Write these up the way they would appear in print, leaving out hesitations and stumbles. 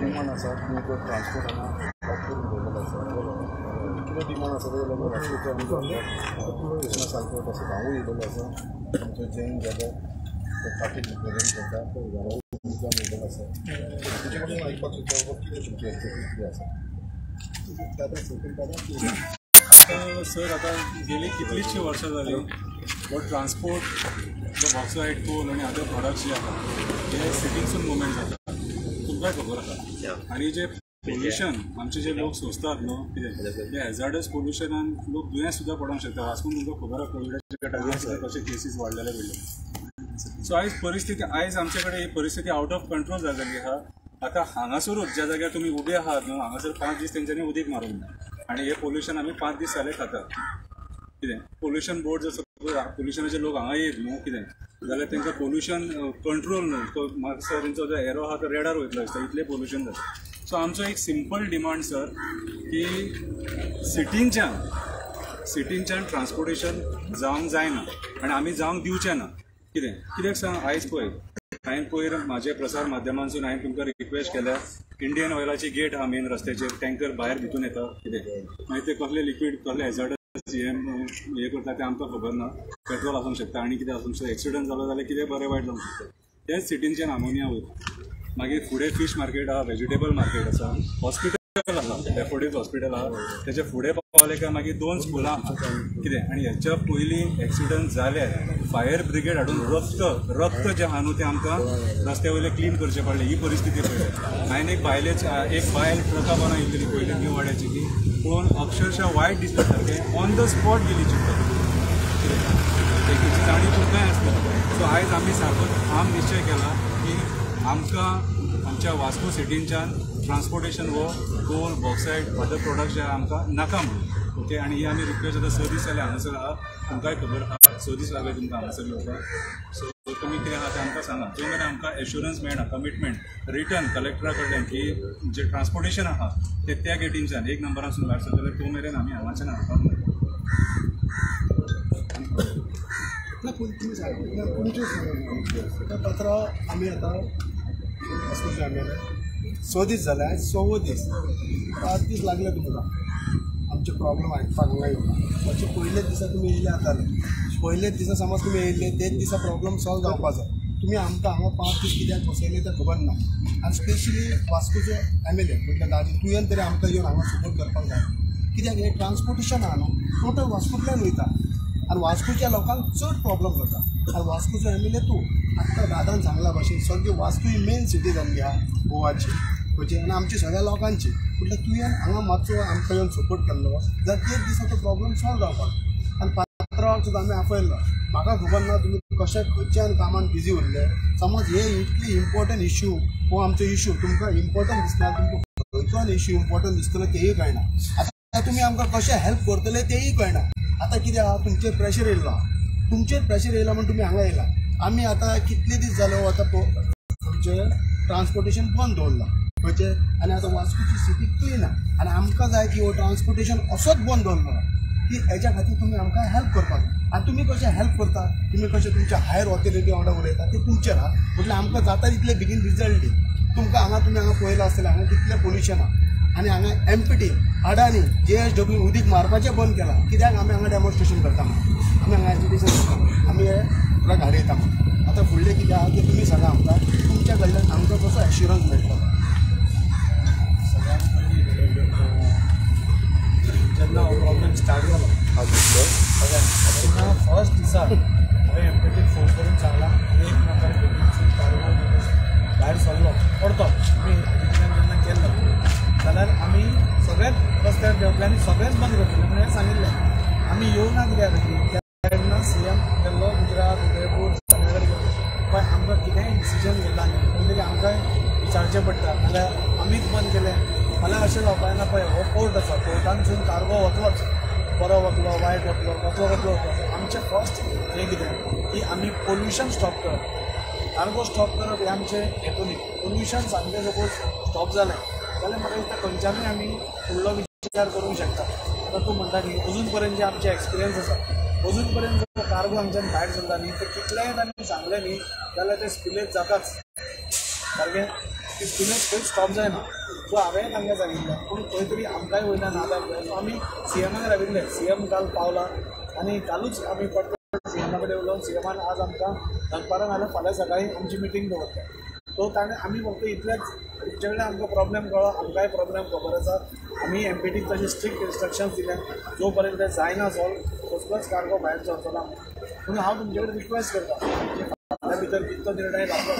Demand आसा तुमी तो ट्रान्सपोर्ट हांगा लॉक करून दवरलेलो आसा कितें डिमांड आसा तेजे लागून वास्कोचो आमचो कृष्णा सालकोट आसा हांवूय येयलेलो आसा आमचो जैन जालो तो पार्टीक रिप्रेजेंट करता तो येयलेलो आसा तुजे कडेन आयकपाक सोदता कितें तुमचें कितें आसा दादा दादा. सर आतां गेली कितलींशीं वर्सां जालीं हो ट्रान्सपोर्ट जो बॉक्सायड कोल आनी अदर प्रोडक्ट्स जे आसा ते सिटीनसून मुवमेंट जाता तुमकांय खबर आसा. आनी जे पोल्युशन आमचे जे लोक सोंसतात न्हू कितें ते हॅजार्डस पोल्युशनान लोक दुयेंस सुद्दां पडोंक शकता. वास्कोन तुमकां खबर आसा कोविडाच्या टायमार सुद्दां कशे केसीस वाडलेले पडले. सो आयज परिस्थिती आयज आमचे कडेन ही परिस्थिती आवट ऑफ कंट्रोल जाल्ली आसा. आतां हांगासरूच ज्या जाग्यार तुमी उबे आहात न्हू हांगासर 5 दीस तेंच्यांनी उदीक मारूंक ना आनी हें पोल्युशन आमी 5 दीस जाले खातात. कितें पोल्युशन बोर्ड जर सपोज पोल्युशनाचे लोक हांगा येत न्हू कितें जाल्यार तांकां पोल्युशन कंट्रोल न्हू तो मातसो तेंचो जो एरो आहा तो रेडार वयतलो दिसता इतलें पोल्युशन जाता. सो आमचो एक सिंपल डिमांड सर की सिटीनच्यान ट्रान्सपोर्टेशन जावंक जायना आनी आमी जावंक दिवचें ना. कितें कित्याक सांग आयज पळय हांवें पयर म्हाजे प्रसार माध्यमांसून हांवें तुमकां रिक्वेस्ट केल्या इंडियन ऑयलाची गेट आहा मेन रस्त्याचेर टँकर भायर भितून येता कितें मागीर ते कसले लिक्वीड कसले हॅजार्डस हें करता तें आमकां खबर ना. पेट्रोल आसूंक शकता आनी कितें आसूंक शकता. एक्सिडंट जालो जाल्यार कितें बरें वायट जावंक शकता. तेच सिटीनच्यान आमोनिया वयता. मागीर फुडें फीश मार्केट आहा, वेजिटेबल मार्केट आसा, हॉस्पिटल आसा, डॅफोडील्स हॉस्पिटल आहा, तेच्या फुडें पावले काय मागीर 2 स्कुलां आहा कितें. आनी हेच्या पयलीं एक्सिडंट जाल्यार फायर ब्रिगेड हाडून रक्त जें आहा न्हू तें आमकां रस्त्या वयलें क्लीन करचें पडलें. ही परिस्थिती पळयली. हांवें एक बायल ट्रका पोंदा येयलेली पयलीं न्यू वाड्याची की पळोवन अक्षरशः वायट दिसलें सारकें ऑन the spot गेली चिंता तेची जाणीव तुमकांय आसतली. सो आयज आमी सारको ठाम निश्चय केला की आमकां आमच्या वास्को सिटीनच्यान ट्रान्सपोर्टेशन हो कोल बॉक्सायड अदर प्रोडक्ट जे आमकां नाका म्हणून. ओके आनी ही आमी रिक्वेस्ट आतां 6 दीस जाले हांगासर आहा तुमकांय खबर आहा 6 दीस लागले तुमकां हांगासर येवपाक. सो तुमी कितें आहा तें आमकां सांगा. जो मेरेन आमकां एश्युरन्स मेळना कमिटमेंट रिटर्न कलेक्टरा कडल्यान की जें ट्रान्सपोर्टेशन आहा तें त्या गेटींच्यान 1 नंबरासून भायर सरतलें तो मेरेन आमी हांगाच्यान हाडपाक ना. पत्र आमी आतां वास्कोचे आमी 6 दीस जाले आयज 6वो दीस 5 दीस लागले तुमकां आमचे प्रॉब्लम आयकपाक हांगा येवपाक. मातशें पयलेच दिसा तुमी येयले आताले पयलेच दिसा समज तुमी येयल्ले तेच दिसा प्रॉब्लम सॉल्व जावपाचो. तुमी आमकां हांगा 5 दीस कित्याक बसयले तें खबर ना. आनी स्पेशली वास्कोचो MLA म्हटल्यार दाजी तुवें तरी आमकां येवन हांगा सपोर्ट करपाक जाय. कित्याक हें ट्रान्सपोर्टेशन आहा न्हू टोटल वास्कोंतल्यान वयता आनी वास्कोच्या लोकांक चड प्रॉब्लम जाता. आनी वास्कोचो MLA तूं आत्तां दादान सांगला भाशेन सगळी वास्को ही मेन सिटी जाल्ली आहा गोवाची खंयची आनी आमची सगळ्या लोकांची. म्हटल्यार तुवें हांगा मातसो आमकां येवन सपोर्ट केल्लो जाल्यार तेच दिसा तो प्रॉब्लम सॉल्व जावपाक. आनी पात्रांवाक सुद्दां आमी आपयल्लो. म्हाका खबर ना तुमी कशें खंयच्यान कामान बिजी उरले. समज हे इतली इम्पोर्टंट इश्यू हो आमचो इश्यू तुमकां इम्पोर्टंट दिसना तुमकां खंयचो इश्यू इम्पोर्टंट दिसतलो तेंय कळना. आतां तुमी आमकां कशें हेल्प करतले तेंय कळना. आतां कितें आहा तुमचेर प्रेशर येयलो आहा तुमचेर प्रेशर येयला म्हूण तुमी हांगा येयला. आमी आतां कितले दीस जाले आतां आमचें ट्रान्सपोर्टेशन बंद दवरलां खंयचें आनी आतां वास्कोची सिटी क्लीन आहा आनी आमकां जाय की हो ट्रान्सपोर्टेशन असोच बंद दवरलो की हेज्या खातीर तुमी आमकां हेल्प करपाक जाय. आनी तुमी कशें हेल्प करता तुमी कशें तुमच्या हायर ऑथॉरिटी वांगडा उलयता तें तुमचेर आहा. म्हटल्यार आमकां जाता तितले बेगीन रिजल्ट दी. तुमकां हांगा तुमी हांगा पळयलां आसतलें हांगा कितलें पोल्युशन आहा आनी हांगा MPT Adani JSW उदीक मारपाचें बंद केलां. कित्याक आमी हांगा डेमॉन्स्ट्रेशन करता म्हणून आमी हांगा एजिटेशन करता आमी हे ट्रक हाडयता म्हणून. आतां फुडलें कितें आहा तें तुमी सांगा आमकां तुमच्या कडल्यान आमकां कसो एश्युरन्स मेळटलो. सगळ्यांत पयलीं जेन्ना हो प्रॉब्लम स्टार्ट जालो तेन्ना फर्स्ट दिसा हांवें MPTक फोन करून सांगलां आनी 1 नंबर गेटींतसून कार्गो भायर सरलो परतो आमी एजिटेशन जेन्ना केल्लो जाल्यार आमी सगळेच रस्त्यार देंवतले आनी सगळेच बंद करतले म्हणून सांगिल्लें. आमी येवना कित्याक खातीर तेन्ना CM गेल्लो गुजरात उदयपूर सगळे कडेन गेल्लो पण आमकां कितेंय डिसिजन घेतला न्ही कोण तरी आमकां विचारचें पडटा नाल्यार आमीच बंद केलें जाल्यार अशें जावपाक ना. पळय हो पोर्ट आसा पोर्टानसून कार्गो वतलोच बरो वतलो वायट वतलो कसलो कसलो वतलो. आमचें फर्स्ट हें कितें की आमी पोल्युशन स्टॉप करप कार्गो स्टॉप करप हें आमचें हेतू न्ही. पोल्युशन सामकें सपोज स्टॉप जालें जाल्यार म्हाका दिसता खंयच्यानूय आमी फुडलो विचार करूंक शकता. आतां तूं म्हणटा न्ही अजून पर्यंत जे आमचे एक्सपिरियन्स आसा अजून पर्यंत जो कार्गो हांगच्यान भायर सरता न्ही ते कितलेंय तांणी सांगलें न्ही जाल्यार ते स्पिलेज जाताच सारकें. फिफ्टीनच खंयच स्टॉप जायना. सो हांवें तांकां सांगिल्लें पूण खंय तरी आमकांय वयल्यान आदार जाय. सो आमी सीएमाक राविल्ले, सीएम काल पावला आनी कालूच आमी परत सीएमा कडेन उलोवन सीएमान आज आमकां दनपारां नाल्यार फाल्यां सकाळीं आमची मिटींग दवरता. सो ताणें आमी फक्त इतलेंच तुमचे कडेन आमकां प्रॉब्लेम कळ्ळो, आमकांय प्रॉब्लेम खबर आसा. आमी एमपीटीक तशें स्ट्रिक्ट इन्स्ट्रक्शन्स दिल्या, जो पर्यंत जायना सॉल्व कसलोच कार्गो भायर सरचो ना. म्हणून हांव तुमचे कडेन रिक्वेस्ट करता की फाल्यां भितर कितलो निर्णय जातलो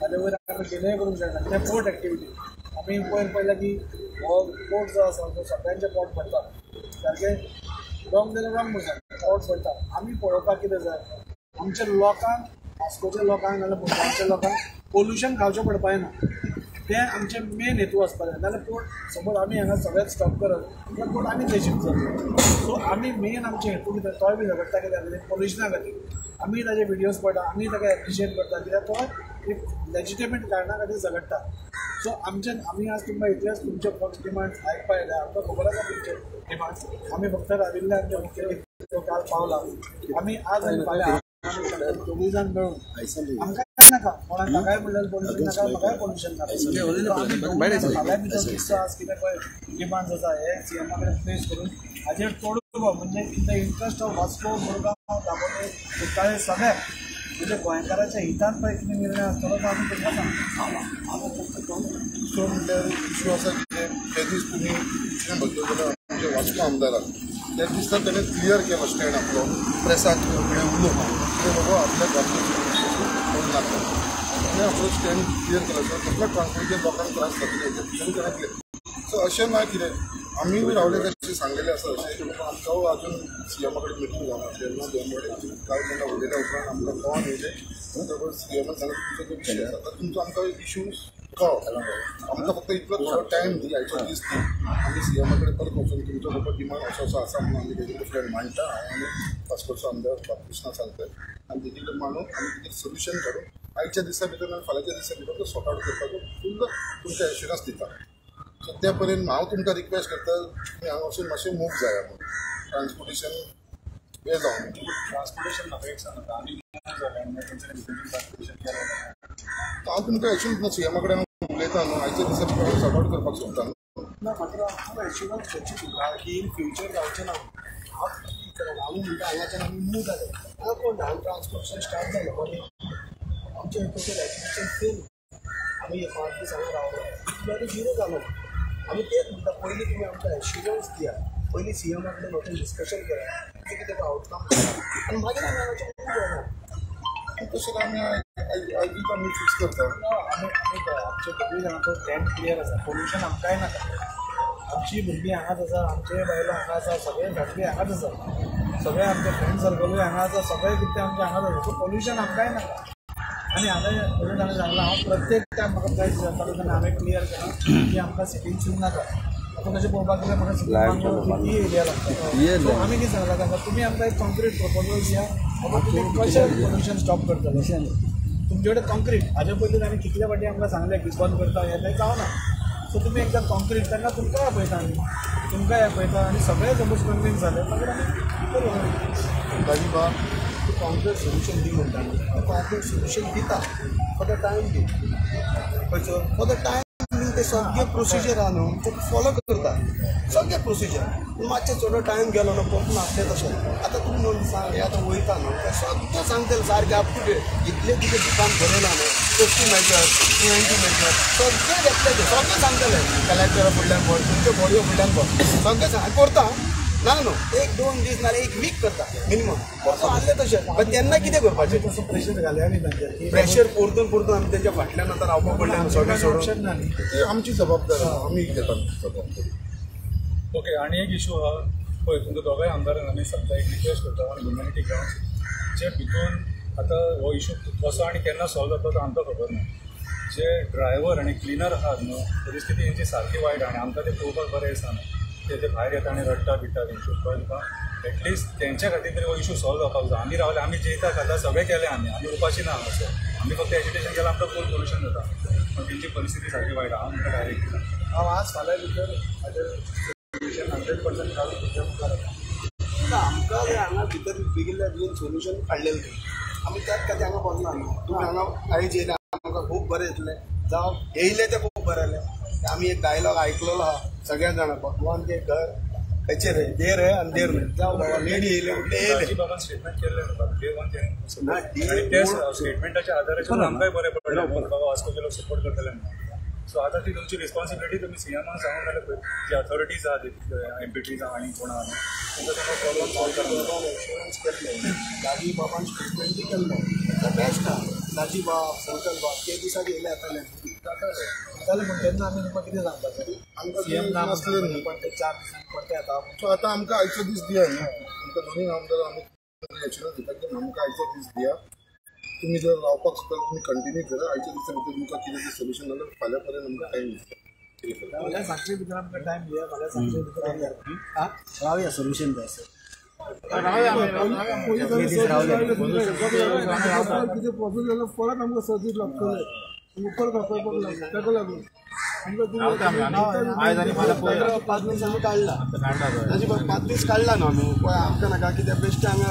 ताजे वयर आमी डिले करूंक शकना. कित्याक पोर्ट एक्टिविटी आमी पयर पळयलें की हो पोर्ट जो आसा तो सगळ्यांचें पोट भरता, सारकें रॉंग जाल्यार रॉंग म्हणटा, पोट भरता. आमी पळोवपाक कितें जाय, आमच्या लोकांक, वास्कोच्या लोकांक नाल्यार मुरगांवच्या लोकांक पोल्युशन खावचें पडपा ना, तें आमचें मेन हेतू आसपाक जाय. नाल्यार पोर्ट सपोज आमी हांगा सगळेंच स्टॉप करत जाल्यार पोर्ट आमी थंय शिफ्ट जातले. सो आमी मेन आमचें हेतू कितें, तोय बी झगडटा कित्याक खातीर, पोल्युशना खातीर. आमी ताजे विडियोज पळयता, आमी ताका एप्रिशिएट करता कित्याक तो एक लेजिटिमेट कारणा खातीर झगडटा. सो आमच्यान आमी आज तुमकां इतलेंच तुमचे फक्त डिमांड्स आयकपा येयल्या, आमकां खबर आसा तुमचे डिमांड्स. आमी फक्त राविल्ले आमचे मुखेली काल पावला, आमी आज आनी फाल्यां दोगूय जाण मेळून आमकां नाका कोणाक ताकाय म्हणल्यार पोल्युशन नाका, म्हाकाय पोल्युशन नाका. फाल्यां भितर कितलो आज कितें पळय डिमांड्स आसा हे सीएमा कडेन प्लेस करून हाजेर तोडगो म्हणजे in the interest of Vasco, Murgaon, Dabolim, Kunkale सगळे म्हणजे गोंयकाराच्या हितान पळय कितें निर्णय आसतलो तो आमी तुमकां सांगता. दुसरो म्हणल्यार इशू आसा कितें, ते दीस तुमी कितें बघितलं जाल्यार आमचे वास्को आमदाराक त्या दिसा ताणें क्लियर केलो स्टँड आपलो प्रेसाक कडेन उलोवन कितें बाबा आपल्या गाडयेचो नाका, ताणें आपलो स्टँड क्लियर केलो. सो कसलो ट्रान्सपोर्टेशन लोकांक त्रास जातले हेजेर ताणें क्लियर. सो अशें ना कितें आमी रावले तशें सांगलेलें आसा, अशें आमकां अजून सीएमा कडेन मिटींग जावना तेन्ना दोन कडेन काल जेन्ना उलयल्या उपरांत आमकां कळोन येयलें. म्हणटकच सीएमान सांगलें तुमचो जो विशय आसा तो तुमचो आमकां इशू कळ्ळो, आमकां फक्त इतलो थोडो टायम दी, आयचो दीस दी, आमी सीएमा कडेन परत वचून तुमचो बाबा डिमांड असो असो आसा म्हणून आमी तेजे कडेन मांडटा. हांव आनी वास्कोचो आमदार बालकृष्णा सांगता आनी तेजे कडेन मांडून आमी कितें सोल्युशन काडून आयच्या दिसा भितर आनी फाल्यांच्या दिसा भितर तो सॉर्ट आवट करपाचो फुल्ल तुमकां एश्युरन्स दिता. सो त्या पर्यंत हांव तुमकां रिक्वेस्ट करता तुमी हांगा वचून मातशें मूव जाया म्हणून ट्रान्सपोर्टेशन हें जावन. ट्रान्सपोर्टेशन म्हाका एक सांगता आमी मूव जाले आनी ट्रान्सपोर्टेशन केलें हांव तुमकां एश्युरन्स ना सीएमा कडेन उलयता न्हू, आयच्या दिसा भितर हांव सॉर्ट आवट करपाक सोदता न्हू. ना मात्र हांव एश्युरन्स खंयची दिता की इन फ्युचर जावचें ना. हांव म्हणटा हांगाच्यान आमी मूव जाले, हांगा कोण हांव ट्रान्सपोर्टेशन स्टार्ट जालें बरें, आमचें हेतून एज्युकेशन फेल, आमी 5 दीस हांगा रावलो जाल्यार झिरो जालो. आमी तेच म्हणटा पयलीं तुमी आमकां एश्युरन्स दिया, पयलीं सीएमा कडेन वचून डिस्कशन करा कितें कितें आवटकम आनी मागीर आमी हांगाचें मूव जावया. तशें आमी आयजूच आमी फिक्स करता. आमी आमचे दोगूय जाणांचो स्टँड क्लियर आसा, पोल्युशन आमकांय नाका, आमची भुरगीं हांगाच आसा, आमचे बायलां हांगा आसा, सगळे फॅमिली हांगाच आसा, सगळे आमचे फ्रेंड सर्कलूय हांगा आसा, सगळें कितें आमचें हांगाच आसा. सो पोल्युशन आमकांय नाका. आनी हांवें म्हणून ताणें सांगलां हांव प्रत्येक टायम म्हाका प्रायस जाता तेन्ना हांवें क्लियर केलां की आमकां सिटीनसून नाका. आतां तशें पळोवपाक गेल्यार म्हाका सिटीन ती एरिया लागता. सो आमी कितें सांगलां तांकां, तुमी आमकां एक कॉन्क्रीट प्रपोजल दिया बाबा तुमी कशें पोल्युशन स्टॉप करतले, तुमचे कडेन कॉन्क्रीट. हाजे पयलीं ताणें कितले फावटी आमकां सांगलें की बंद करता हें तें जावना. सो तुमी एकदां कॉन्क्रीट तेन्ना तुमकांय आपयता आमी, तुमकांय आपयता आनी सगळे सपोज कन्विन्स जाले मागीर आमी करूं. बाबा तूं कॉन्क्रीट सोल्युशन दी म्हणटा, तूं कॉन्क्रीट सोल्युशन दिता, फॉर the time the, खंयचो फॉर the time बीन ते सगळे प्रोसिजर आहा न्हू ते फॉलो करता सगळे प्रोसिजर. पूण मातशें चड टायम गेलो न्हू परतून आसलें तशें. आतां तुमी न्हू सांग हे आतां वयता न्हू ते सगळें सांगतले सारकें अप टू डेट, इतलें तुजें दुकान बरयलां न्हू, सेफ्टी मेजर, प्रिवेंटीव मेजर सगळें घेतलें, ते सगळें सांगतले कलेक्टरा फुडल्यान पळय, तुमच्यो बॉडयो फुडल्यान पळय, सगळें सांग करता ना न्हू 1-2 दीस नाल्यार 1 वीक करता मिनिमम परतून आसलें तशें. बट तेन्ना कितें करपाचें, तसो प्रेशर घालया न्ही तांचेर, प्रेशर परतून परतून आमी तेंच्या फाटल्यान आतां रावपाक पडलें न्हू सगळें सोडून. ना न्ही ती आमची जबाबदारी आमी घेता जबाबदारी. ओके, आनी एक इशू आहा पळय, तुमकां दोगांय आमदारांक आमी सांगता, एक रिक्वेस्ट करता ऑन ह्युमॅनिटी ग्रावंड्स, जे भितून आतां हो इशू कसो आनी केन्ना सॉल्व जाता तो आमकां खबर ना. जे ड्रायव्हर आनी क्लिनर आहात न्हू, परिस्थिती तेंची सारकी वायट आनी आमकां तें पळोवपाक बरें दिसना. ते भायर येता आनी रडटा बिडटा तेंच्यो, कळ्ळें तुका. एटलिस्ट तेंच्या खातीर तरी हो इशू सॉल्व जावपाक जाय. आमी रावले, आमी जेयता खाता सगळें केलें, आमी आमी उपाशी ना हांगासर, आमी फक्त एजिटेशन केलां, आमकां फूल पोल्युशन जाता, पूण तेंची परिस्थिती सारकी वायट. हांव म्हणटा डायरेक्ट हांव आज फाल्यां भितर हाजेर सोल्युशन 100% काडून तुमच्या मुखार येता. आमकां हांगा भितर बेगिनल्या बेगीन सोल्युशन काडलेलें, आमी त्याच खातीर हांगा बसना न्हू. तुमी हांगा आयज येयले आमकां खूब बरें येतलें, जावं येयले ते खूब बरें जालें. आमी एक डायलॉग आयकलेलो आहा सगळ्या जाणां, भगवान के घर खंयचे रे देर है अंधेर न्हय. जावं बाबा लेडी येयले म्हटलें येयले. स्टेटमेंट केल्लें न्हू, स्टेटमेंटाच्या आधाराचेर आमकांय बरें पडलें बाबा वास्कोचे लोक सपोर्ट करतले म्हणून. सो आतां ती तुमची रिस्पॉन्सिबिलिटी तुमी सीएमान सांगून जाल्यार पळय जी ऑथॉरिटीज आहा एमपीटी जावं आनी कोण आहा तांकां सांगून प्रॉब्लम सॉल्व करप. एश्युरन्स केल्लें, दाजी बाबान स्टेटमेंटूय केल्लो, बेस्ट आहा. दाजी बाब संकल बाब ते दिसाक येयले जाताले जाताले पूण तेन्ना आमी तुमकां कितें सांगता आमकां सीएम ना नासलें न्हू. पण ते 4 दिसांनी परते येता. सो आतां आमकां आयचो दीस दिया न्हू, आमकां दोनूय आमदार आमी एश्युरन्स दिता की आमकां आयचो दीस दिया, तुमी जर रावपाक सोदता तुमी कंटिन्यू करा. आयच्या दिसा भितर तुमकां कितें तें सोल्युशन जाल्यार फाल्यां पर्यंत आमकां टायम दिता. फाल्यां सांजचे भितर आमकां टायम दिया, फाल्यां सांजचे भितर रावया सोल्युशन जाय सर. कितें प्रॉब्लम जाल्यार परत आमकां 6 दीस लागतले, परत वापरपाक लागता. ताका लागून आमकां 5 दीस आमी काडला, ताजे 5 दीस काडला न्हू आमी. पळय आमकां नाका कित्याक बेश्टें हांगा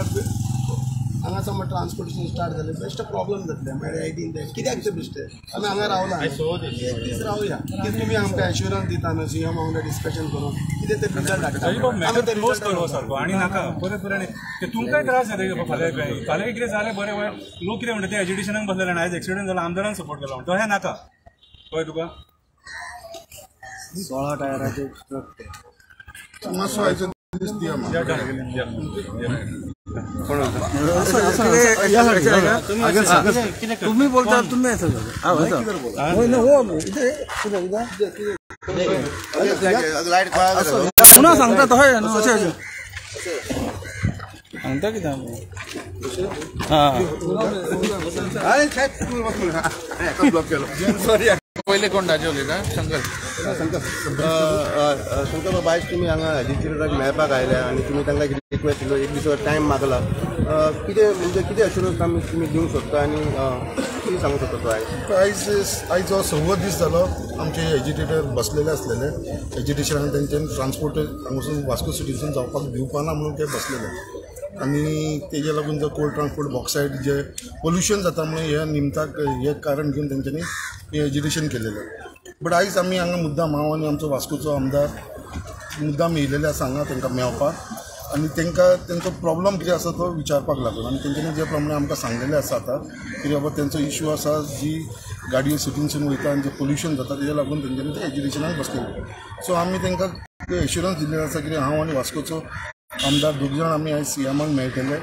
हांगा समज ट्रान्सपोर्टेशन स्टार्ट जालें बेश्टें प्रॉब्लम जातलें मागीर आयटीन तें कित्याक तें बेश्टें आमी हांगा रावला एक दीस रावया. कितें तुमी आमकां एश्युरन्स दिता न्हू सीएम वांगडा डिस्कशन करून कितें तें रिजल्ट हाडटा. क्लोज करो सारको आनी नाका परत परत ते तुमकांय त्रास जाता. फाल्यां फाल्यां कितें जालें बरें वायट लोक कितें म्हणटा ते एज्युकेशनाक बसलेले आनी आयज एक्सिडंट जाला आमदारान सपोर्ट केला म्हणटा हें नाका. कळ्ळें तुका? 16 टायराचे ट्रक मातसो आयचो दीस दिया. तुम्ही बोलता तुम्ही पुन्हा सांगता तशें न्हू, अशें अशें सांगता कितें. हां पयले कोण दाजी उलयता? शंकर. शंकर बाबा, आयज तुमी हांगा एजिटेटराक मेळपाक आयल्या आनी तुमी तांकां रिक्वेस्ट केलो, एक दीस टायम मागला, कितें म्हणजे कितें एश्युरन्स आमी तुमी दिवंक शकता आनी कितें सांगूंक शकता? आयज आयज जो 6वो दीस जालो आमचे एजिटेटर बसलेले आसलेले एजिटेशनान तेंच्यानी ट्रान्सपोर्ट हांगासून वास्को सिटीसून जावपाक दिवपाना म्हणून ते बसलेले आनी तेजे लागून जो कोल ट्रान्सपोर्ट बॉक्सायड जे पोल्युशन जाता म्हणून हे निमताक हे कारण घेवन तेंच्यांनी हें एजिटेशन केलेलें. बट आयज आमी हांगा मुद्दाम हांव आनी आमचो वास्कोचो आमदार मुद्दाम येयलेले आसा हांगा तांकां मेळपाक आनी तांकां तेंचो प्रॉब्लम कितें आसा तो विचारपाक लागून. आनी तेंच्यांनी जे प्रमाणे आमकां सांगलेलें आसा आतां की बाबा तेंचो इशू आसा जी गाडयो सिटीनसून वयता आनी जें पोल्युशन जाता तेज्या लागून तेंच्यांनी ते एजिटेशनाक बसलेले. सो आमी तांकां एश्युरन्स दिल्लें आसा की हांव आनी वास्कोचो आमदार दोग जाण आमी आयज सीएमाक मेळटले.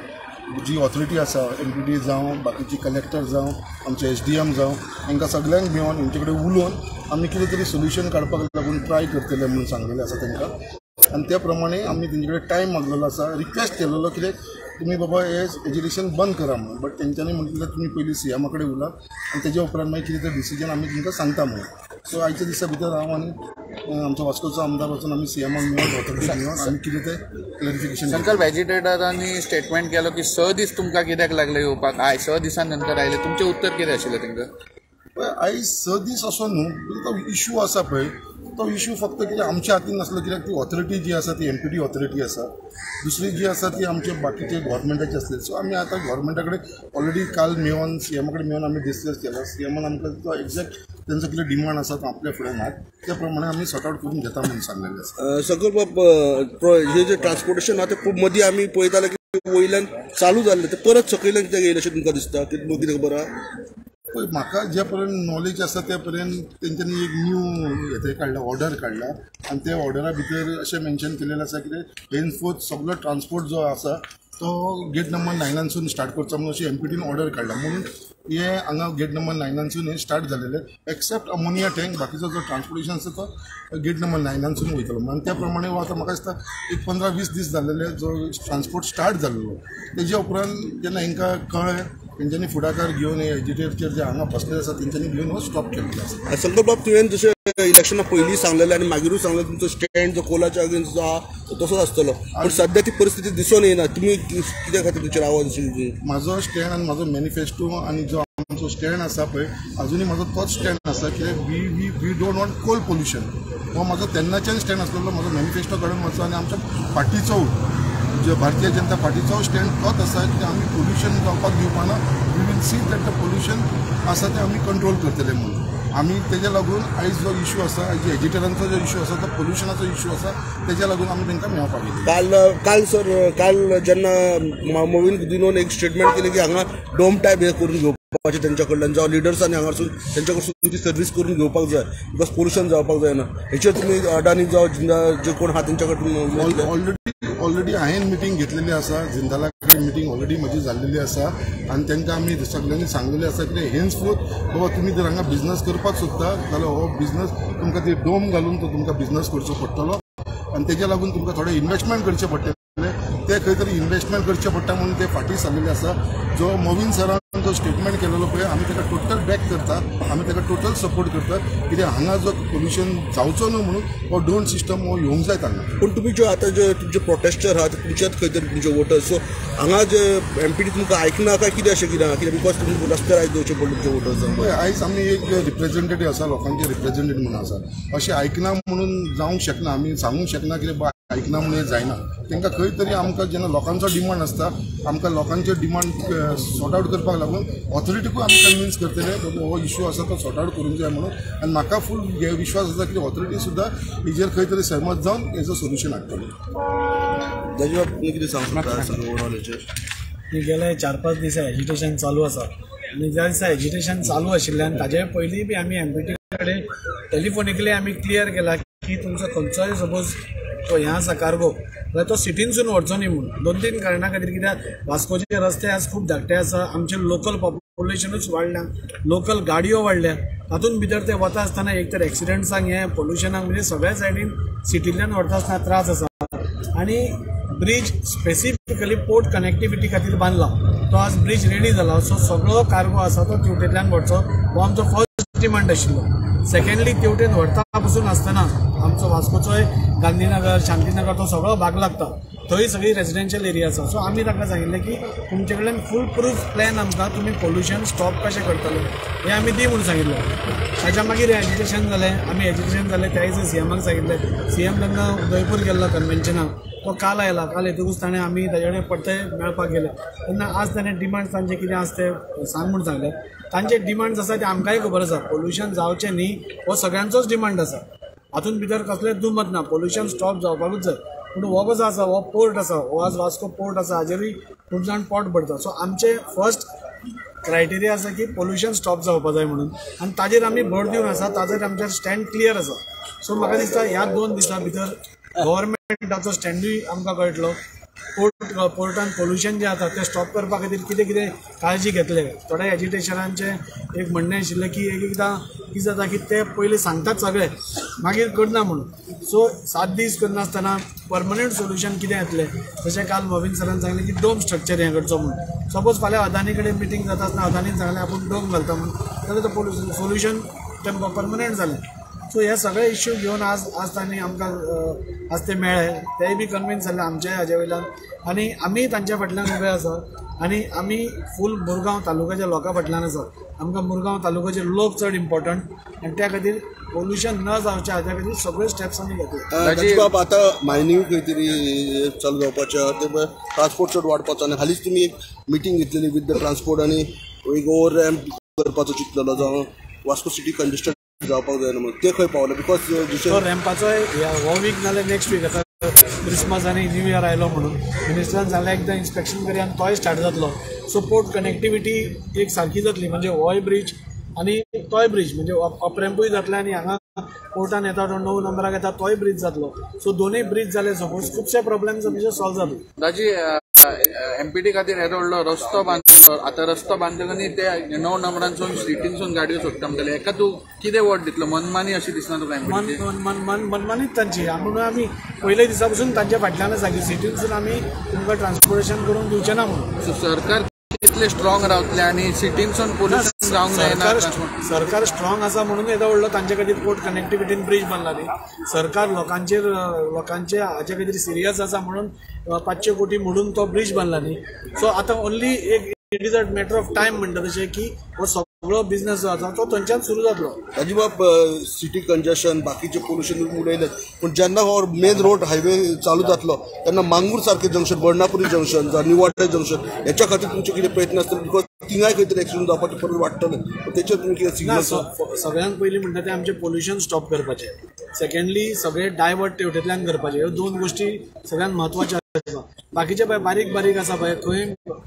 जी ऑथॉरिटी आसा एमपीडी जावं बाकीची कलेक्टर जावं आमचे एसडीएम जावं हांकां सगळ्यांक मेळोन हेंचे कडेन उलोवन आमी कितें तरी सोल्युशन काडपाक लागून ट्राय करतले म्हणून सांगलेलें आसा तांकां. आनी त्या प्रमाणे आमी तेंचे कडेन टायम मागलेलो आसा, रिक्वेस्ट केलेलो कित्याक तुमी बाबा हे एजिटेशन बंद करा म्हणून. बट तेंच्यांनी म्हटलें तुमी पयलीं सीएमा कडेन उलात आनी तेज्या उपरांत मागीर कितें तरी डिसिजन आमी तुमकां सांगता म्हणून. सो आयच्या दिसा भितर हांव आनी आमचो वास्कोचो आमदार वचून आमी सीएमाक मेळोन ऑथॉरिटी मेळोन आमी कितें तें क्लॅरिफिकेशन. संकल्प, एजिटेटरांनी स्टेटमेंट केलो की 6 दीस तुमकां कित्याक लागले येवपाक, आयज 6 दिसां नंतर आयले, तुमचें उत्तर कितें आशिल्लें तांकां? आयज 6 दीस असो न्हू, तो इशू आसा पळय तो इशू फक्त कितें आमच्या हातीन नासलो कित्याक ती ऑथॉरिटी जी आसा ती एमपीडी ऑथॉरिटी आसा, दुसरी जी आसा ती आमचे बाकीचे गव्हर्मेंटाची आसली. सो आमी आतां गव्हर्मेंटा कडेन ऑलरेडी काल मेळोन सीएमा कडेन मेळोन आमी डिस्कस केला. सीएमान आमकां तो एग्जॅक्ट तेंचो कितें डिमांड आसा तो आपल्या फुडें नात त्या प्रमाणे आमी सॉर्ट आवट करून घेता म्हणून सांगलेलें आसा. संकल्प बाब, हे जे ट्रान्सपोर्टेशन आहा ते खूब मदीं आमी पळयताले की वयल्यान चालू जाल्लें, ते परत सकयल्यान कित्याक येयलें अशें तुमकां दिसता? कितें खबर आहा? पळय म्हाका ज्या पर्यंत नॉलेज आसा त्या पर्यंत तेंच्यांनी एक न्यू हें काडला, ऑर्डर काडला आनी त्या ऑर्डरा भितर अशें मेन्शन केलेलें आसा कितें हेन्सफोर्थ सगलो ट्रान्सपोर्ट जो आसा तो गेट नंबर 9 स्टार्ट करचो म्हणून अशी एमपीटीन ऑर्डर काडला. म्हणून हे हांगा गेट नंबर 9 हे स्टार्ट जालेलें, एक्सेप्ट अमोनिया टँक. बाकीचो जो ट्रान्सपोर्टेशन आसा तो गेट नंबर 9 वयतलो. आनी त्या प्रमाणे आतां म्हाका दिसता एक 15-20 दीस जालेले जो ट्रान्सपोर्ट स्टार्ट जाल्लो तेज्या उपरांत जेन्ना हेंकां कळ्ळें तेंच्यांनी फुडाकार घेवन हे एजिटेटरचेर जे हांगा बसलेले आसा तेंच्यांनी घेवन हो स्टॉप केल्लो आसा. संकल्प बाब, तुवें जशें इलेक्शना पयलीं सांगलेलें आनी मागीरूय सांगलें तुमचो स्टँड जो कोलाच्या अगेन्स्ट जो आहा तो तसोच आसतलो, पूण सद्या ती परिस्थिती दिसून येना. तुमी कित्या खातीर तुमचेर आवाज? म्हाजो स्टँड आनी म्हाजो मॅनिफेस्टो आनी जो आमचो स्टँड आसा पळय अजुनूय म्हाजो तोच स्टँड आसा कित्याक we we we don't want coal pollution. हो म्हाजो तेन्नाच्यान स्टँड आसलेलो, म्हाजो मॅनिफेस्टो काडून वचो आनी आमच्या पार्टीचो जे भारतीय जनता पार्टीचो स्टँड तोच आसा की आमी पोल्युशन जावपाक दिवपाना. We will see that the pollution आसा तें आमी कंट्रोल करतले म्हणून. आमी तेज्या लागून आयज जो इशू आसा, आयज एजिटेरांचो जो इशू आसा तो पोल्युशनाचो इशू आसा, तेज्या लागून आमी तांकां मेळपाक गेली. काल सर, काल जेन्ना मोविन गुदिन्होन एक स्टेटमेंट केलें की हांगा डोम टायप हे करून घेवपाचें तेंच्या कडल्यान, जावं लिडर्सांनी हांगासून तेंच्या कडसून ती सर्वीस करून घेवपाक जाय, because pollution जावपाक जायना. हेचेर तुमी अडानी जावं जे कोण आहा तेंच्या कडून ऑलरेडी हांवें मिटींग घेतलेली आसा, जिंदाला कडेन मिटींग ऑलरेडी म्हजी जाल्लेली आसा आनी तांकां आमी सगळ्यांनी सांगलेलें आसा की हेन्सफोर्थ बाबा तुमी जर हांगा बिजनस करपाक सोदता जाल्यार हो बिजनस तुमकां ती डोम घालून तो तुमकां बिजनस करचो पडटलो आनी तेज्या लागून तुमकां थोडें इन्वेस्टमेंट करचें पडटलें. ते खंय तरी इन्वेस्टमेंट करचें पडटा म्हणून ते फाटीं सरलेले आसा. जो मोविन सरान जो स्टेटमेंट केलेलो पळय आमी ताका टोटल बॅक करता, आमी ताका टोटल सपोर्ट करता. कित्याक हांगा जो पोल्युशन जावचो न्हू म्हणून हो ड्रोन सिस्टम हो येवंक जाय तांकां. पूण तुमी ज्यो आतां जे तुमचे प्रोटेस्टर आहात तुमच्यात खंय तरी तुमचे वोटर्स, सो हांगा जे एमपीडी तुमकां आयकना काय कितें अशें कितें कित्याक because तुमी रस्त्यार आयज दवरचें पडलें तुमचे वोटर्सांक. पळय आयज आमी एक रिप्रेझेंटेटीव आसा, लोकांचे रिप्रेझेंटेटीव म्हणून आसा. अशें आयकना म्हणून जावंक शकना, आमी सांगूंक शकना कितें आयकना म्हणून जायना. तांकां खंय तरी आमकां जेन्ना लोकांचो डिमांड आसता आमकां लोकांचे डिमांड सॉर्ट आवट करपाक लागून ऑथॉरिटीकूय आमी कन्विन्स करतले हो इशू आसा तो सॉर्ट आवट करूंक जाय म्हणून. आनी म्हाका फूल विश्वास आसा की ऑथॉरिटी सुद्दां हेजेर खंय तरी सहमत जावन हेजो सोल्युशन हाडटली. ताजे बाबतींत कितें सांगूंक शकता ओवरऑल हेचेर? गेले 4-5 दीस एजिटेशन चालू आसा आनी ज्या दिसा एजिटेशन चालू आशिल्ल्यान ताजे पयलीं बी आमी एमपीटी कडेन टेलिफोनिकली आमी क्लियर केला की तुमचो खंयचोय सपोज तो हें आसा कार्गो जाल्यार तो सिटीनसून व्हरचो न्ही म्हणून 2-3 कारणां खातीर. कित्याक वास्कोचे रस्ते आज खूब धाकटे आसा, आमचें लोकल पॉप्युलेशनूच वाडल्या, लोकल गाडयो वाडल्या, तातूंत भितर ते वता आसतना एक तर एक्सिडंट्सांक हें पोल्युशनाक म्हणजे सगळ्या सायडीन सिटींतल्यान व्हरता आसतना त्रास आसा. आनी ब्रीज स्पेसिफिकली पोर्ट कनेक्टिविटी खातीर बांदला, तो आज ब्रीज रेडी जाला. सो सगळो कार्गो आसा तो तेवटेंतल्यान व्हरचो हो आमचो फर्स्ट डिमांड आशिल्लो. सेकंडली तेवटेन व्हरता पसून आसतना आमचो वास्कोचोय गांधीनगर शांतीनगर तो सगळो भाग लागता, थंय सगळी रेजिडेन्शियल एरिया आसा. सो आमी तांकां सांगिल्लें की तुमचे कडल्यान फूल प्रूफ प्लॅन आमकां तुमी पोल्युशन स्टॉप कशें करतले हें आमी दी म्हणून सांगिल्लें. ताच्या मागीर एजिटेशन जालें, आमी एजिटेशन जालें त्या दिसा सीएमाक सांगिल्लें. सीएम तेन्ना उदयपूर गेल्लो कन्वेन्शनाक, तो काल आयला. काल येतकूच ताणें आमी ताजे कडेन परते मेळपाक गेले तेन्ना आज ताणें डिमांड्स तांचे कितें आसा ते सांग म्हूण सांगलें. तांचे डिमांड्स आसा ते आमकांय खबर आसा, पोल्युशन जावचें न्ही हो सगळ्यांचोच डिमांड आसा, हातूंत भितर कसलेंच दुमत ना, पोल्युशन स्टॉप जावपाकूच जाय. पूण हो कसो आसा, हो पोर्ट आसा, हो आज वास्को पोर्ट आसा, हाजेरूय खूब जाण पोट भरता. सो आमचें फर्स्ट क्रायटेरिया आसा की पोल्युशन स्टॉप जावपा जाय म्हणून आनी ताजेर आमी भर दिवन आसा, ताजेर आमचें स्टँड क्लियर आसा. सो म्हाका दिसता ह्या 2 दिसां भितर गव्हर्मेंटाचो स्टँडूय आमकां कळटलो, पोर्टान पोल्युशन जें जाता तें स्टॉप करपा खातीर कितें कितें काळजी घेतले. थोड्या एजिटेशनांचें एक म्हणणें आशिल्लें की एक एकदां कितें जाता की ते पयलीं सांगतात सगळे मागीर करना म्हणून. सो 7 दीस करनासतना परमनंट सोल्युशन कितें येतलें, जशें काल मोविन सरान सांगलें की डोम स्ट्रक्चर हें करचो म्हणून. सपोज फाल्यां अदानी कडेन मिटींग जाता आसतना अदानीन सांगलें आपूण डोम घालता म्हणून, जाल्यार तो पोल्युशन सोल्युशन तेमकां परमनंट जालें. सो हे सगळे इश्यू घेवन आज आज तांणी आमकां आज ते मेळ्ळे, तेय बी कन्विन्स जाले आमच्या हाजे वयल्यान आनी आमी तांच्या फाटल्यान उबे आसा आनी आमी फूल मुरगांव तालुक्याच्या लोकां फाटल्यान आसा. आमकां मुरगांव तालुक्याचे लोक चड इम्पॉर्टंट आनी त्या खातीर पोल्युशन न जावचें हाज्या खातीर सगळे स्टेप्स आमी घेतले. बाब आतां मायनींग खंय तरी चालू जावपाचें, ते ट्रान्सपोर्ट चड वाडपाचो आनी हालींच तुमी एक मिटींग घेतलेली विथ the transport आनी एक ओवर रॅम्प करपाचो चिंतलेलो जावं वास्को सिटी कंजेस्टेड जावपाक जायना म्हणून, ते खंय पावले? Because तो रॅम्पाचो हो वीक नाल्यार नेक्स्ट वीक आतां क्रिसमस आनी न्यू इयर आयलो म्हणून मिनिस्टरान जाल्यार एकदां इन्स्पेक्शन करी आनी तोय स्टार्ट जातलो. सो पोर्ट कनेक्टिविटी एक सारकी जातली, म्हणजे होय ब्रीज आनी तोय ब्रीज म्हणजे अप रॅम्पूय जातले आनी हांगा पोर्टान येता तो 9 नंबराक येता तोय ब्रीज जातलो. सो दोनूय ब्रीज जाले सपोज खुबशे प्रॉब्लेम्स आमचे सॉल्व जातले. दाजी एमपीटी खातीर येदो व्हडलो रस्तो बांदलो, आतां रस्तो बांदतकच ते 9 नंबरांसून स्ट्रिटींसून गाडयो सोडटा म्हणटले, हेका तूं कितें वोट दितलो? मनमानी अशी दिसना तुका? मनमानीच तांची, म्हणून आमी पयले दिसा पसून तांच्या फाटल्यान आसा की सिटींसून आमी तुमकां ट्रान्सपोर्टेशन करूंक दिवचें ना म्हणून. सरकार कितले स्ट्रॉंग रावतले आनी सिटींसून पोल्युशन जावंक जायना? सरकार स्ट्रॉंग आसा म्हणून येदो व्हडलो तांचे खातीर पोर्ट कनेक्टिविटीन ब्रीज बांदला न्ही. सरकार लोकांचेर लोकांचे हाजे खातीर सिरियस आसा म्हणून 500 कोटी म्हणून तो ब्रीज बांदला न्ही. सो आतां ओन्ली एक it is a matter of time म्हणटा तशें की हो सगळो बिजनस जो आसा तो थंयच्यान सुरू जातलो. अजिबात सिटी कंजेशन बाकीचे पोल्युशन उलयलें, पूण जेन्ना हो मेन रोड हायवे चालू जातलो तेन्ना मांगूर सारकें जंक्शन, वर्णापुरी जंक्शन जावं निवाडे जंक्शन हेच्या खातीर तुमचे कितें प्रयत्न आसतले? Because थिंगाय खंय तरी एक्सिडंट जावपाचें परत वाडटलें, तेचेर तुमी कितें सिग्नल? सगळ्यांत पयलीं म्हणटा तें आमचें पोल्युशन स्टॉप करपाचें, सेकंडली सगळे डायवर्ट तेवटेंतल्यान करपाचें. ह्यो दोन गोश्टी सगळ्यांत म्हत्वाच्यो आसा. बाकीचे पळय बारीक बारीक आसा पळय, खंय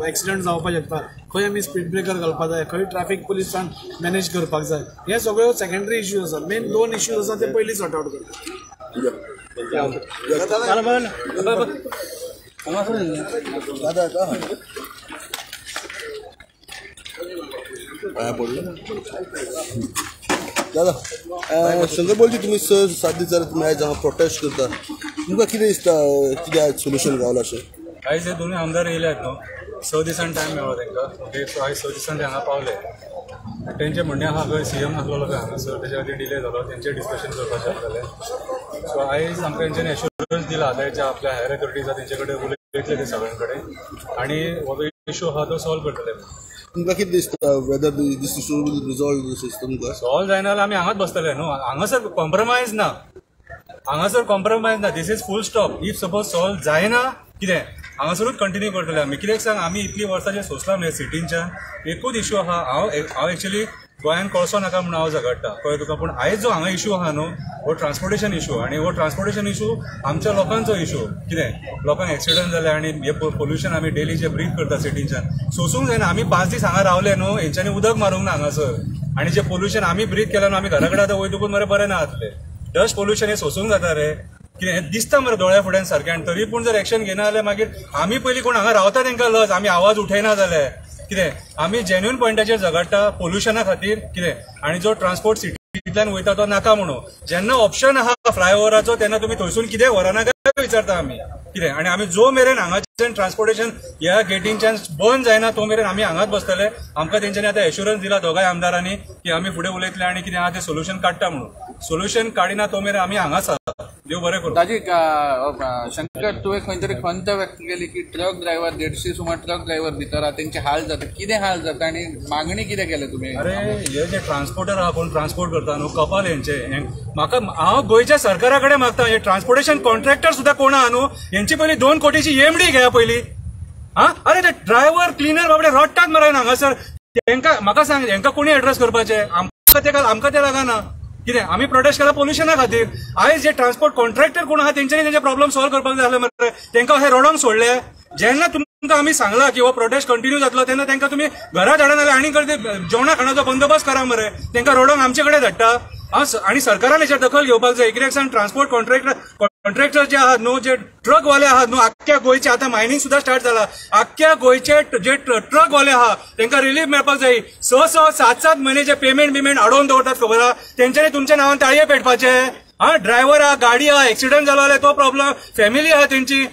एक्सिडंट जावपाक शकता, खंय आमी स्पीड ब्रेकर घालपाक जाय, खंय ट्रॅफिक पुलिसान मॅनेज करपाक जाय, हे सगळ्यो सेकंडरी इश्यूज आसा. मेन दोन इश्यूज आसा ते पयलीं सॉर्ट आवट करपाक. दादा शंकर बोलची, तुमी 6 7 दीस जाले तुमी आयज हांगा प्रोटेस्ट करता, तुमकां कितें दिसता कितें सोल्युशन गावलां अशें? आयज हे दोनूय आमदार येयल्यात न्हू, 6 दिसांनी टायम मेळ्ळो तांकां. ओके, सो आयज 6 दिसांनी ते हांगा पावले. तेंचें म्हणणें आहा खंय सीएम नासलेलो खंय हांगासर, तेच्या खातीर डिले जालो, तेंचें डिस्कशन करपाचें आसलेलें. सो आयज आमकां तेंच्यांनी एश्युरन्स दिला, आतां जे आपल्या हायर अथॉरिटीज आसा तेंचे कडेन उलयतले ते सगळ्यां कडेन आनी हो जो इशू आहा तो सॉल्व करतले. तुमकां कितें दिसता whether this issue will resolve दिसता तुमकां? सॉल्व जायना जाल्यार आमी हांगाच बसतले न्हू, हांगासर कॉम्प्रोमायज ना, हांगासर कॉम्प्रोमायज ना. This is full stop. If suppose solve जायना कितें हांगासरूच कंटिन्यू करतले आमी. कित्याक सांग, आमी इतलीं वर्सां जें सोंसलां न्हय सिटींच्यान, एकूच इशू आहा. हांव एक्चुली गोंयान कळसो नाका म्हणून हांव झगडटा, कळ्ळें तुका. पूण आयज जो हांगा इशू आहा न्हू हो ट्रान्सपोर्टेशन इशू, आनी हो ट्रान्सपोर्टेशन इशू आमच्या लोकांचो इशू. कितें लोकांक एक्सिडंट जाले आनी हे पोल्युशन आमी डेली जे ब्रीथ करता सिटींच्यान सोसूंक जायना. आमी 5 दीस हांगा रावले न्हू, हेंच्यांनी उदक मारूंक ना हांगासर, आनी जे पोल्युशन आमी ब्रीथ केलें न्हू, आमी घरा कडेन आतां वयतकूच मरे बरें ना जातलें. डस्ट पोल्युशन हें सोसूंक जाता रे, कितें हें दिसता मरे दोळ्या फुड्यान सारकें. आनी तरी पूण जर एक्शन घेना जाल्यार मागीर आमी पयलीं कोण हांगा रावता तेंकां लज, आमी आवाज उठयना जाल्यार कितें. आमी जेन्युइन पॉयंटाचेर झगडटा पोल्युशना खातीर कितें, आनी जो ट्रान्सपोर्ट सिटींतल्यान वयता तो नाका म्हणून. जेन्ना ऑप्शन आहा फ्लायओवराचो तेन्ना तुमी थंयसून कितें व्हरना काय विचारता आमी कितें. आनी आमी जो मेरेन हांगाच्यान ट्रान्सपोर्टेशन ह्या गेटींच्यान बंद जायना तो मेरेन आमी हांगाच बसतले. आमकां तेंच्यांनी आतां एश्युरन्स दिला दोगांय आमदारांनी की आमी फुडें उलयतले आनी कितें आहा तें सोल्युशन काडटा म्हणून. सोल्युशन काडिना तो मेरेन आमी हांगाच आसा. देव बरें करूं. दाजी शंकर, तुवें खंय तरी खंत व्यक्त केली की ट्रक ड्रायव्हर 150 सुमार ट्रक ड्रायव्हर भितर आहा, तेंचे हाल जाता, कितें हाल जाता आनी मागणी कितें केल्या तुमी? अरे हे जे ट्रान्सपोर्टर आहा कोण ट्रान्सपोर्ट करता न्हू, कपाल हेंचे. म्हाका हांव गोंयच्या सरकारा कडेन मागता, हे ट्रान्सपोर्टेशन कॉन्ट्रॅक्टर सुद्दां कोण आहा न्हू, हेंची पयलीं 2 कोटीची एमडी घेया पयलीं. आं, अरे ते ड्रायव्हर क्लिनर बाबडे रडटात मरे हांगासर. तेंकां म्हाका सांग, हेंकां कोणी एड्रेस करपाचें? आमकां ते आमकां ते लागना कितें. आमी प्रोटेस्ट केला पोल्युशना खातीर. आयज जे ट्रान्सपोर्ट कॉन्ट्रॅक्टर कोण आहा तेंच्यांनी तेंचे प्रॉब्लम सॉल्व करपाक जाय आसले मरे, तेंकां अशें रडोंक सोडले. जेन्ना तुमकां आमी सांगलां की हो प्रोटेस्ट कंटिन्यू जातलो तेन्ना तेंकां तुमी घरा धाडना जाल्यार आनी जेवणा खाणाचो बंदोबस्त करा मरे, तेंकां रडोंक आमचे कडेन धाडटा. आनी सरकारान हेचेर दखल घेवपाक जाय. कित्याक सांग, ट्रान्सपोर्ट कॉन्ट्रॅक्टर जे आहात न्हू, जे ट्रकवाले आहात न्हू, आख्ख्या गोंयचे आतां मायनींग सुद्दां स्टार्ट जाला, आख्ख्या गोंयचे जे ट्रकवाले आहा तेंकां रिलीफ मेळपाक जाय. 6 6 7 7 म्हयने जे पेमेंट बिमेंट अडोवन दवरतात खबर आहा, तेंच्यांनी तुमच्या नांवान ताळये पेटपाचे. हा, ड्रायव्हर आहा, गाडी आहा, एक्सिडंट जालो जाल्यार तो प्रॉब्लम, फॅमिली आहा तेंची.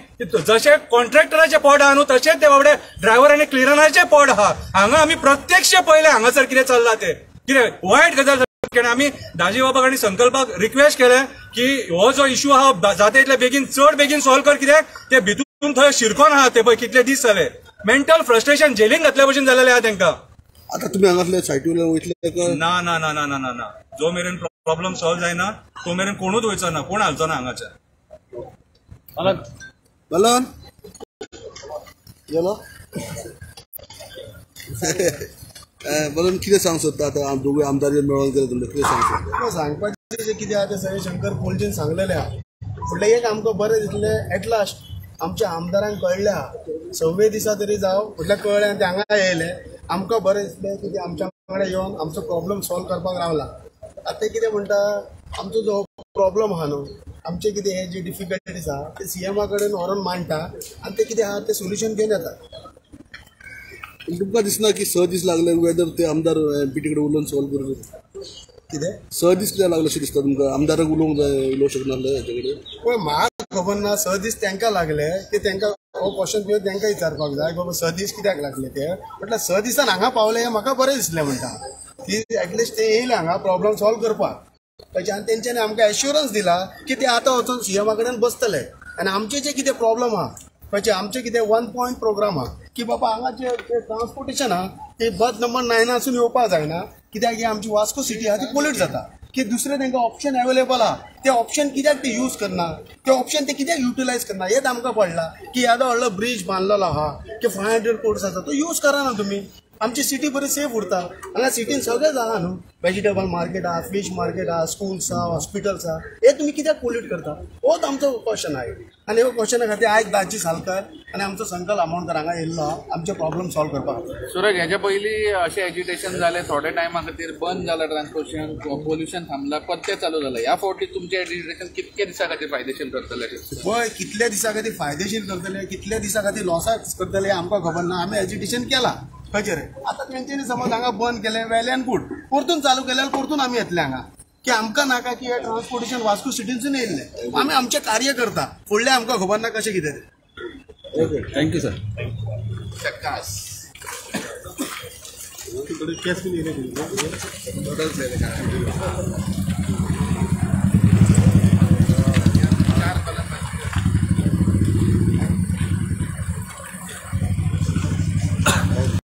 जशे कॉन्ट्रॅक्टराचे पोट आहा न्हू तशेंच ते बाबडे ड्रायव्हर आनी क्लिनराचे पोट आहा. हांगा आमी प्रत्यक्ष पळयलें हांगासर कितें चल्लां तें, कितें वायट गजाल. आमी दाजी बाबाक आनी संकल्पाक रिक्वेस्ट केलें की हो जो इशू आहा जाता इतले बेगीन, चड बेगीन सॉल्व कर, कित्याक ते भितून थंय शिरकोन आहा ते पळय कितले दीस जाले, मेंटल फ्रस्ट्रेशन जेलीन घातल्या भशेन जालेलें आहा तेंकां. आतां तुमी हांगासले सायटी वयल्यान वयतले? ना ना ना ना ना ना ना, जो मेरेन प्रॉब्लम सॉल्व जायना तो मेरेन कोणूच वयचो ना, कोण हालचो ना हांगाच्यान. बलन गेलो बलन कितें सांग सोदता आतां दोगूय आमदार मेळोन गेले तुमकां कितें सांग सोदता? सांगपाचें जें कितें आहा तें सगळें शंकर पोलजेन सांगलेलें आहा. फुडलें एक आमकां बरें दिसलें, एटलास्ट आमच्या आमदारांक कळ्ळें आहा, 6व्या दिसा तरी जावं म्हटल्यार कळ्ळें आनी ते हांगा येयले. आमकां बरें दिसलें की ते आमच्या वांगडा येवन आमचो प्रॉब्लम सॉल्व करपाक रावला. आतां ते कितें म्हणटा, आमचो जो प्रॉब्लम आहा न्हू, आमचे कितें हे जे डिफिकल्टीज आहा ते सीएमा कडेन व्हरोन मांडटा आनी ते कितें आहा ते सोल्युशन घेवन येता. तुमकां दिसना की 6 दीस लागले वेदर ते आमदार एमपीटी कडेन उलोवन सॉल्व करूं शकता? कितें 6 दीस कित्याक लागले अशें दिसता तुमकां? आमदाराक उलोवंक जाय, उलोवंक शकनासले हेचे कडेन? पळय म्हाका खबर ना, 6 दीस तांकां लागले ते तांकां हो क्वेश्चन तुवें तांकां विचारपाक जाय बाबा 6 दीस कित्याक लागले ते. म्हटल्यार 6 दिसान हांगा पावले हें म्हाका बरें दिसलें म्हणटा की एटलिस्ट ते येयले हांगा प्रॉब्लम सॉल्व करपाक. ताच्या आनी तेंच्यांनी आमकां एश्युरन्स दिला की ते आतां वचून सीएमा कडेन बसतले आनी आमचे जे कितें प्रॉब्लम आहा, म्हणजे आमचे कितें 1 पॉयंट प्रोग्राम आहा की बाबा हांगा जे ट्रान्सपोर्टेशन आहा ते बस नंबर 9 आसून येवपाक जायना, कित्याक ही आमची वास्को सिटी आहा ती पोल्यूट जाता. की दुसरे तांकां ऑप्शन अवेलेबल आहा ते ऑप्शन कित्याक ते यूज करना, ते ऑप्शन ते कित्याक युटिलायज करना हेच आमकां पडलां. की येदो व्हडलो ब्रिज बांदलेलो आहा की 500 कोर्स आसा तो यूज करा ना तुमी. आमची सिटी बरी सेफ उरता. हांगा सिटीन सगळें जालां न्हू, वेजिटेबल मार्केट आहा, फीश मार्केट आहा, स्कूल्स आहा, हॉस्पिटल्स आहा, हे तुमी कित्याक पोल्यूट करता? होच आमचो क्वेश्चन आहे. आनी ह्या क्वेश्चना खातीर आयज दाजी सालकर आनी आमचो संकल आमोणकर हांगा येयल्लो आमचे प्रॉब्लम सॉल्व करपा खातीर. सूरज, ह्याच्या पयलीं अशें एजिटेशन जालें, थोड्या टायमा खातीर बंद जाला ट्रान्सपोर्टेशन, पोल्युशन थांबला, परतें चालू जालां. ह्या फावटी तुमचें एजिटेशन कितके दिसां खातीर फायदेशीर करतलें? पळय कितल्या दिसां खातीर फायदेशीर करतले, कितल्या दिसां खातीर लॉसाक करतले आमकां खबर ना. आमी एजिटेशन केलां खंयचेर, आतां तेंच्यांनी समज हांगा बंद केलें वेल एंड गूड, परतून चालू केल्यार परतून आमी येतले हांगा की आमकां नाका की हे ट्रान्सपोर्टेशन वास्को सिटीनसून येयल्लें. आमी आमचें कार्य करता, फुडलें आमकां खबर ना कशें कितें तें. Okay, thank you sir. चकास. केस बीन येयले.